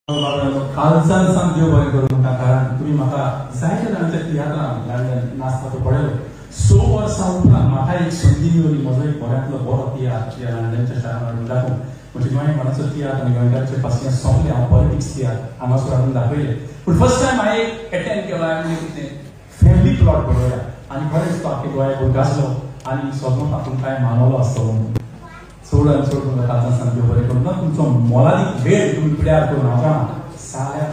कालसान सांग देव बरें करूं म्हणटा, कारण तुमी म्हाका जायत्या जाणांच्या तियात्रान नाचता तो पळयलो. 6 वर्सां उपरांत म्हाका एक संदी मेवली म्हजो एक बऱ्यांतलो बरो तियात्र ह्या लंडनच्या शारान हाडून दाखोवंक. म्हणजे गोंय मनाचो तियात्र आनी गोंयकाराचे पासियेंस सोंपलें. हांव पॉलिटिक्स तियात्र हांगासर हाडून दाखयले, पूण फर्स्ट टायम हांवें एटेंड केलो. हांवें कितें फॅमिली प्लॉट बरोवया आनी खरेंच तो आख्खे गोंयाक गाजलो आनी सगळो तातूंत कांय मानवलो आसतलो म्हणून. चड आनी चड तुमकां कालसान सांग देव बरें करूं. तुमचो मोलादीक वेळ तुमी पिड्यार करून हांव जाणा साल्या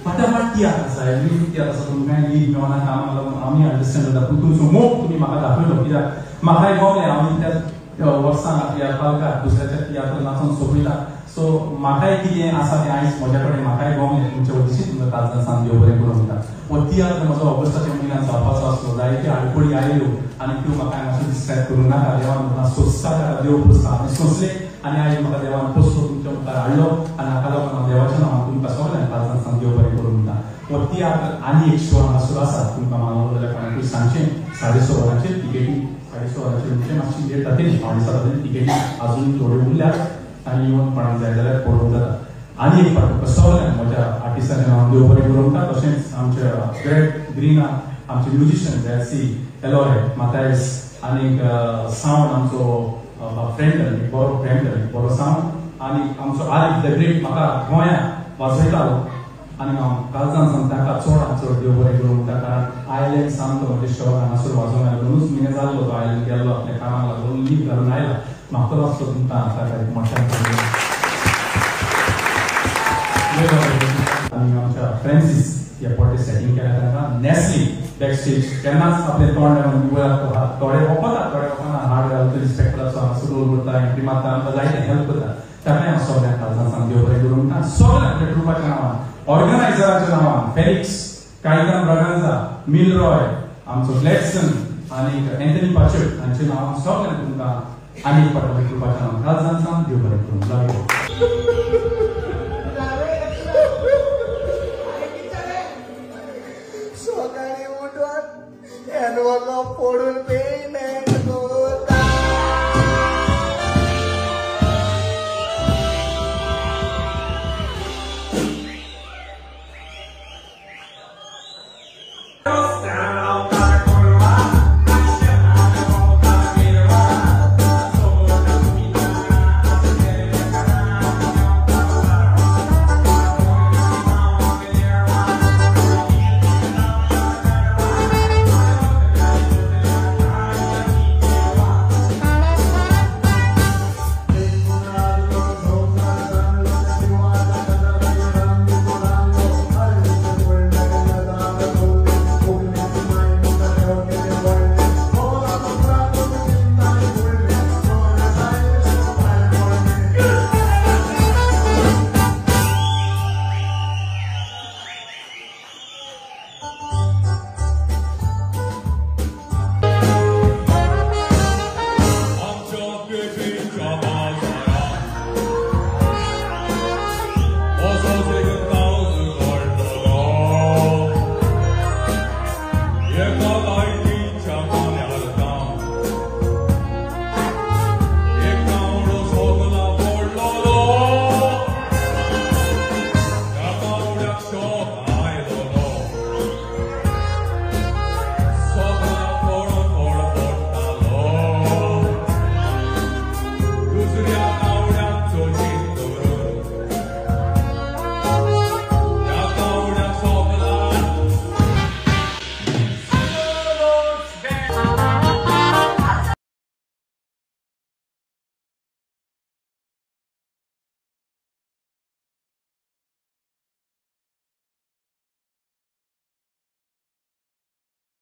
फाटाफाट तियात्र आसा, एवरी तियात्र आसा, तुमकां लीव मेळना कामाक लागून आमी अंडरस्टँड जाता. पूण तुमचो मोग तुमी म्हाका दाखयलो, कित्याक म्हाकाय गमलें हांव इतल्या वर्सां ह्या पालकार दुसऱ्याच्या तियात्र नाचून सोंपयता. सो म्हाकाय कितें आसा तें आयज म्हज्या कडेन म्हाकाय गमलें तुमच्या वतीन. तुमकां कालसान सांग देव बरें करूं म्हणटा. हो तियात्र म्हजो ऑगस्टाच्या म्हयन्यांत जावपाचो आसलो, जायत्यो आडखळी आयल्यो आनी त्यो म्हाका मातशें डिस्ट्रेक्ट करूं नाका. देवान म्हाका सोंसता ताका देव पोसता आनी सोंसलें आनी आयज म्हाका देवान पोसलो, तुमच्या मुखार हाडलो आनी हाका लागून हांव देवाच्या नांवान तुमकां सगळ्यांक कालसान सांग देव बरें करूं म्हणटा. हो तियात्र आनी एक शो हांगासर आसा, तुमकां मानवलो जाल्यार कोणाकूय सांगचें. 6:30 वरांचेर तिकेटी, 6:30 वरांचेर म्हणजे मातशी लेट जातली, 6:45 जातली. तिकेटी अजून थोड्यो उरल्यात आनी येवन कोणाक जाय जाल्यार पळोवंक जाता. आनी एक फावट तुमकां सगळ्यांक म्हज्या आर्टिस्टाच्या नांवान देव बरें करूं म्हणटा. तशेंच आमच्या ग्रेट ग्रिना आमचे म्युजिशियन जॅसी एलॉय मातायस आनी सावंड आमचो फ्रेंड बरो फ्रेंड बरो सावंड आनी आमचो आरिफ the great म्हाका गोंयांत वाजयतालो आनी हांव कालसान सांग ताका चडान चड देव बरें करूं म्हणटा. कारण आयलँड सांग तो म्हजें शहर हांगासर वाजोवंक आयलो, दोनूच म्हयने जाल्लो तो आयलँड गेल्लो, आपल्या कामाक लागून लीव घालून आयला. म्हाका आसलो तुमकां ताका एक मोठ्यान आनी आमच्या फ्रेंसीस ह्या पॉटे सेटींग केल्या तांकां नॅस्ली बॅकस्टेज केन्नाच आपलें तोंड वळात, थोडे वखता थोडे वखना हाड घालून रिस्पेक्ट हांगासर रोल करता, एंट्री मारता, आमकां जायते हेल्प करता. ताकाय हांव सगळ्यांक कालसान सांग देव बरें करूं म्हणटा. सगळ्यांक आपल्या ग्रुपाच्या नांवान, ऑर्गनायझराच्या नांवान, फेलिक्स कायदान ब्रागांजा, मिलरॉय, आमचो ग्लॅडसन आनी एंथनी पाचक हांच्या नांवान सगळ्यांक तुमकां आनी एक फावट ग्रुपाच्या नांवान कालसान सांग देव बरें करूं. लागू.